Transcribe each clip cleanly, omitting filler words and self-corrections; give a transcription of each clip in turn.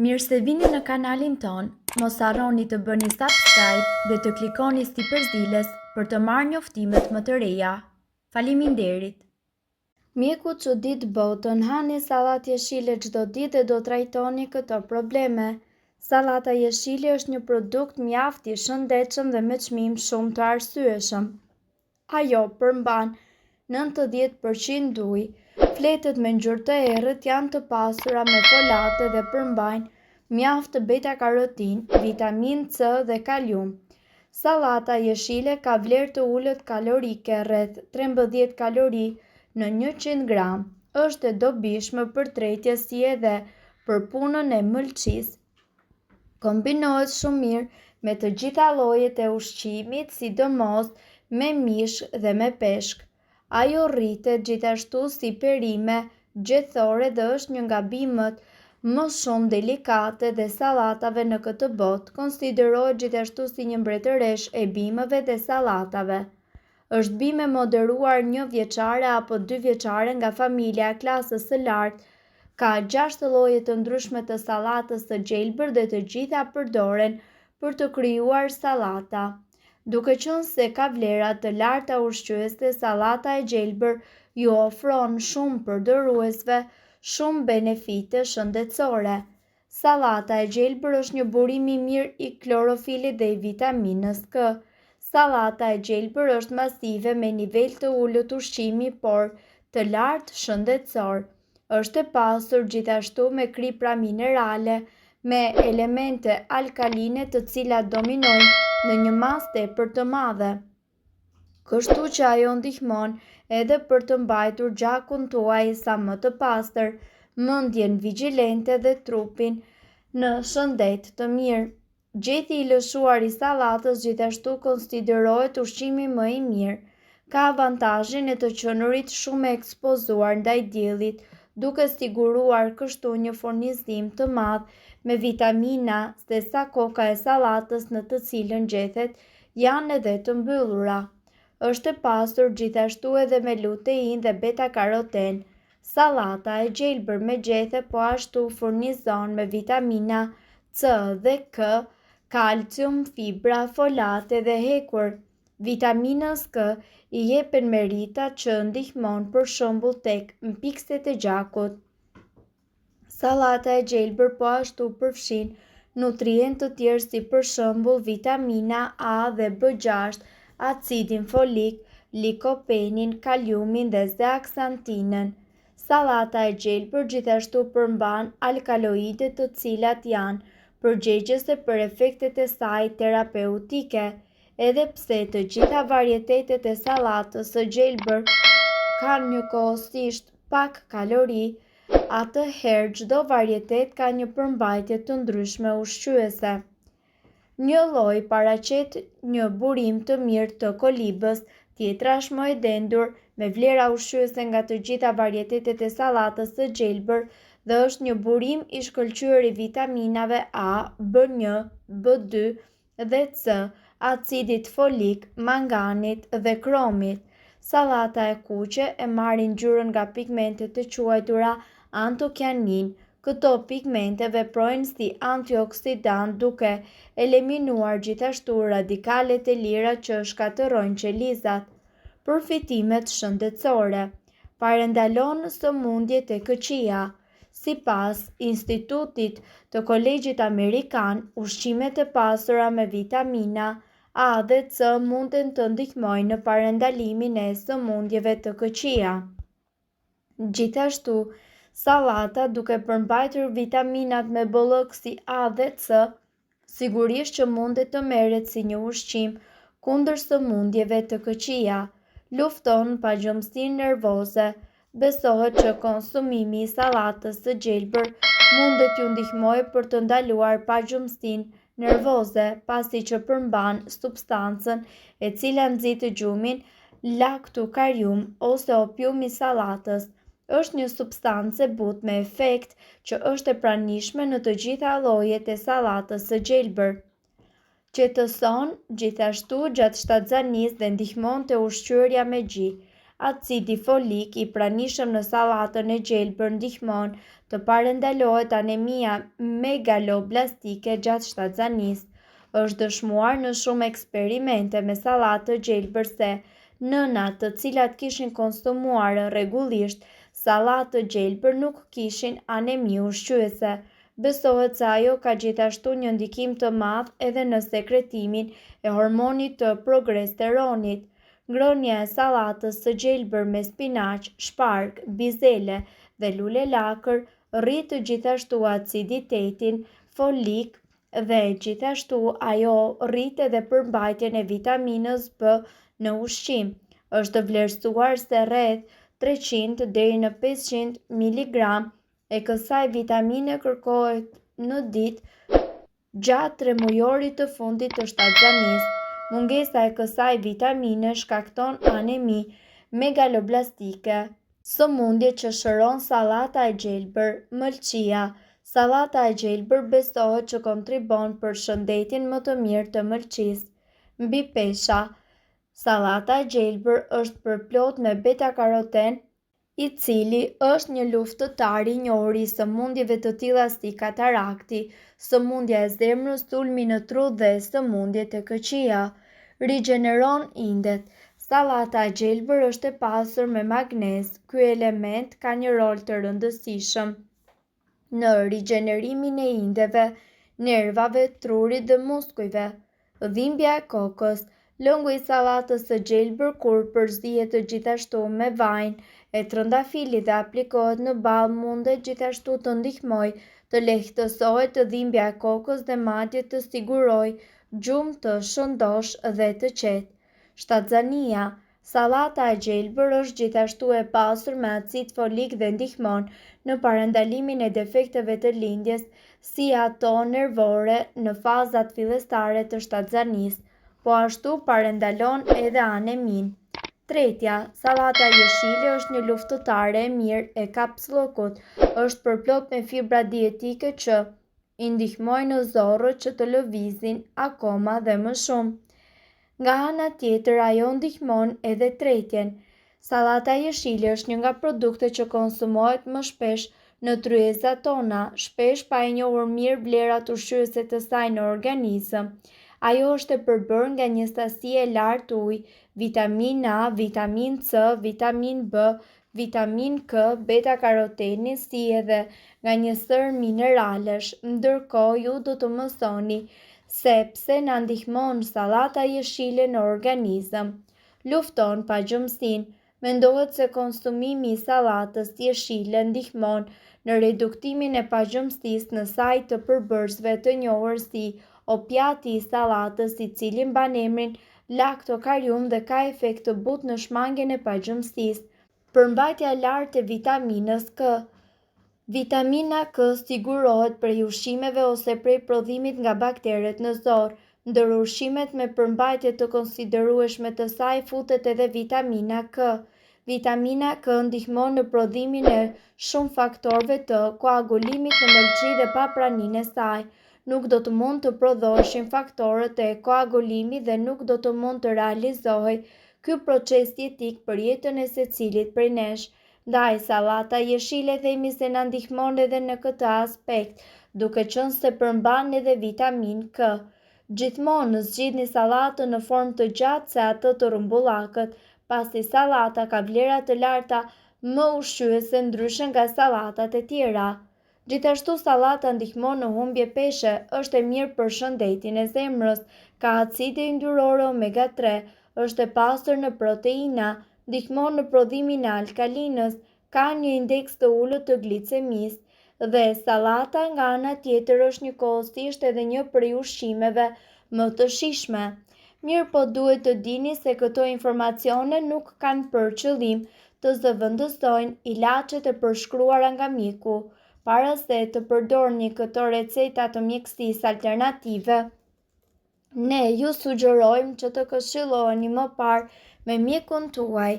Mirë se vini në kanalin tonë, mos harroni të bëni subscribe dhe të klikoni sipër ziles për të marrë njoftimet më të reja. Faleminderit! Mjeku çudit botën, hani sallatë jeshile çdo ditë dhe do trajtoni këto probleme. Sallata jeshile është një produkt mjaft i shëndetshëm dhe me çmim shumë të arsyeshëm. Ajo përmban 90 për qind ujë. Fletët me ngjyrë të errët janë të pasura me folate dhe përmbajnë mjaft beta-karotin, vitaminë C dhe kalium. Sallata jeshile ka vlerë të ulët kalorike, rreth 13 kalori në 100 gram. Është e dobishme për tretje si edhe për punën e mëlçisë. Kombinohet shumë mirë me të gjitha llojet e ushqimit, sidomos me mish dhe me peshk. Ajo rritet gjithashtu si perime gjethore dhe është një nga bimët më shumë delikate dhe sallatave në këtë botë. Konsiderohet gjithashtu si një mbretëreshë e bimëve dhe sallatave. Është bimë e moderuar një vjeçare apo dy vjeçare nga familja e klasës së lartë. Ka gjashtë lloje të ndryshme të sallatës së gjelbër dhe të gjitha përdoren për të krijuar sallata. Duke qenë se ka vlera të larta ushqyese, sallata e gjelbër ju ofron shumë përdoruesve shumë benefite shëndetësore. Sallata e gjelbër është një burim i mirë i klorofilit dhe i vitaminës K. Sallata e gjelbër është masive me nivel të ulët ushqimi, por të lartë shëndetësor. Është e pasur gjithashtu me kripra minerale, me elemente alkaline të cilat dominojnë në një masë tepër të madhe. Kështu që ajo ndihmon edhe për të mbajtur gjakun tuaj sa më të pastër, mendjen vigjilente dhe trupin në shëndet të mirë. Gjethi i lëshuar i sallatës gjithashtu konsiderohet ushqimi më i mirë. Ka avantazhin e të qenurit shumë e ekspozuar ndaj diellit, duke siguruar kështu një furnizim të madh me vitamina sesa koka e sallatës në të cilën gjethet janë edhe të mbyllura. Është e pasur gjithashtu edhe me luteinë dhe beta-karoten. Sallata e gjelbër me gjethe po ashtu furnizon me vitamina C dhe K, kalcium, fibra, folate dhe hekur. Vitaminës K i jepen merita që ndihmon për shembull tek mpiksjet e gjakut. Sallata e gjelbër po ashtu përfshin nutrientë të tjerë si për shembull vitamina A dhe B6, acidin folik, likopenin, kaliumin dhe zeaksantinën. Sallata e gjelbër gjithashtu përmban alkaloide të cilat janë përgjegjëse për efektet e saj terapeutike. Edhe pse të gjitha varietetet e sallatës së gjelbër kanë njëkohësisht pak kalori, atëherë çdo varietet ka një përmbajtje të ndryshme ushqyese. Një lloj paraqet një burim të mirë të kolibës, tjetra është më e dendur, me vlera ushqyese nga të gjitha varietetet e sallatës së gjelbër dhe është një burim i shkëlqyer i vitaminave A, B1, B2, dhe C, acidit folik, manganit dhe kromit. Sallata e kuqe e marrin ngjyrën nga pigmente të quajtura antocianin. Këto pigmente veprojnë si antioksidantë duke eliminuar gjithashtu radikalet e lira që shkatërrojnë qelizat. Përfitimet shëndetësore. Parandalon sëmundjet e këqija. Sipas Institutit të Kolegjit Amerikan, ushqimet e pasura me vitamina A dhe C munden të ndihmojnë në parandalimin e sëmundjeve të këqija. Gjithashtu, sallata duke përmbajtur vitaminat me bollëk si A dhe C, Sigurisht që mundet të merret si një ushqim kundër sëmundjeve të këqija. Lufton pagjumësinë nervoze. Besohet që konsumimi i sallatës së gjelbër mundet t'ju ndihmojë për të ndaluar pagjumësinë nervoze, pasi që përmban substancën e cila nxit gjumin lactucarium ose opium i sallatës. Është një substancë e butë me efekt që është e pranishme në të gjitha llojet e sallatës së gjelbër. Qetëson gjithashtu gjatë shtatzanisë dhe ndihmon te ushqyerja me gji. Acidi folik i pranishëm në sallatën e gjelbër ndihmon të parandalohet anemia megaloblastike gjatë shtatzanisë. Është dëshmuar në shumë eksperimente me sallatë të gjelbër se nënat të cilat kishin konsumuar rregullisht sallatë të gjelbër nuk kishin anemi ushqyese. Besohet se ajo ka gjithashtu një ndikim të madh edhe në sekretimin e hormonit të progesteronit. Ngrënia e sallatës së gjelbër me spinaq, shparg, bizele dhe lulelakër rrit gjithashtu aciditetin folik dhe gjithashtu ajo rrit edhe përmbajtjen e vitaminës B në ushqim. Është vlerësuar se rreth 300 deri në 500 miligram e kësaj vitamine kërkohet në ditë gjatë tremujorit të fundit të shtatzanisë. Mungesa e kësaj vitamine shkakton anemi megaloblastike. Sëmundje që shëron sallata e gjelbër, mëlçia. Sallata e gjelbër besohet që kontribon për shëndetin më të mirë të mëlçisë. Mbipesha. Sallata e gjelbër është përplot me beta-karoten, i cili është një luftëtar i njohur i sëmundjeve të tilla si katarakti, sëmundja e zemrës, sulmi në tru dhe sëmundjet e këqija. Rigjeneron indet. Sallata e gjelbër është e pasur me magnez. Ky element ka një rol të rëndësishëm në rigjenerimin e indeve, nervave, trurit dhe muskujve. Dhimbja e kokës. Lëngu i sallatës së gjelbër kur përzihet gjithashtu me vajin e trëndafilit dhe aplikohet në ballë mundet gjithashtu të ndihmojë të lehtësohet dhimbja e kokës dhe madje të sigurojë gjumë të shëndoshë dhe të qetë. Shtatzania. Sallata e gjelbër është gjithashtu e pasur me acid folik dhe ndihmon në parandalimin e defekteve të lindjes, si ato nervore në fazat fillestare të shtatzanisë. Po ashtu parandalon edhe aneminë. Tretja, sallata jeshile është një luftëtare e mirë e kapsllëkut, është përplot me fibra dietike që i ndihmojnë zorrët që të lëvizin akoma dhe më shumë. Nga ana tjetër ajo ndihmon edhe tretjen. Sallata jeshile është një nga produktet që konsumohet më shpesh në tryezat tona, shpesh pa e njohur mirë vlerat ushqyese të saj në organizëm. Ajo është e përbërë nga një sasi e lartë ujë, vitaminë A, vitaminë C, vitaminë B, vitaminë K, beta-karoteni, si edhe nga një sërë mineralesh. Ndërkohë, ju do të mësoni se pse na ndihmon sallata jeshile në organizëm. Lufton pagjumësinë. Mendohet se konsumimi i sallatës jeshile ndihmon në reduktimin e pagjumësisë në sajë të përbërësve të njohur si opiati i sallatës, i cili mban emrin laktokarium dhe ka efekt të butë në shmangien e pagjumësisë. Përmbajtja e lartë e vitaminës K. Vitamina K sigurohet prej ushqimeve ose prej prodhimit nga bakteret në zorrë. Ndër ushqimet me përmbajtje të konsiderueshme të saj futet edhe vitamina K. Vitamina K ndihmon në prodhimin e shumë faktorëve të koagulimit në mëlçi dhe pa praninë e saj, nuk do të mund të prodhoheshin faktorët e koagulimit dhe nuk do të mund të realizohej ky proces jetik për jetën e secilit prej nesh. Ndaj, sallata jeshile themi se na ndihmon edhe në këtë aspekt, duke qenë se përmban edhe vitaminë K. Gjithmonë zgjidhni sallatën në formë të gjatë se atë të rrumbullakët, pasi sallata ka vlera të larta më ushqyese ndryshe nga sallatat e tjera. Gjithashtu sallata ndihmon në humbje peshe, është e mirë për shëndetin e zemrës, ka acide yndyrore omega 3, është e pasur në proteina, ndihmon në prodhimin e alkalinës, ka një indeks të ulët të glicemisë. Dhe sallata nga ana tjetër është njëkohësisht edhe një prej ushqimeve më të shijshme. Mirëpo duhet të dini se këto informacione nuk kanë për qëllim të zëvendësojnë ilaçet e përshkruara nga mjeku. Para se të përdorni këto receta të mjekësisë alternative, ne ju sugjerojmë që të këshilloheni më parë me mjekun tuaj.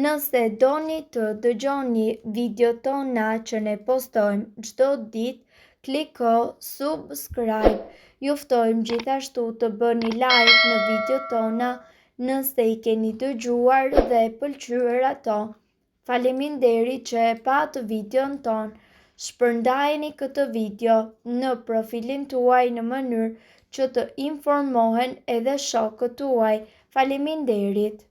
Nëse doni të dëgjoni videot tona që ne postojmë çdo ditë, kliko subscribe. Ju ftojmë gjithashtu të bëni like në videot tona. nëse i keni dëgjuar dhe pëlqyer ato. Faleminderit që e patë videon tonë. Shpërndajeni këtë video në profilin tuaj në mënyrë që të informohen edhe shokët tuaj. Faleminderit!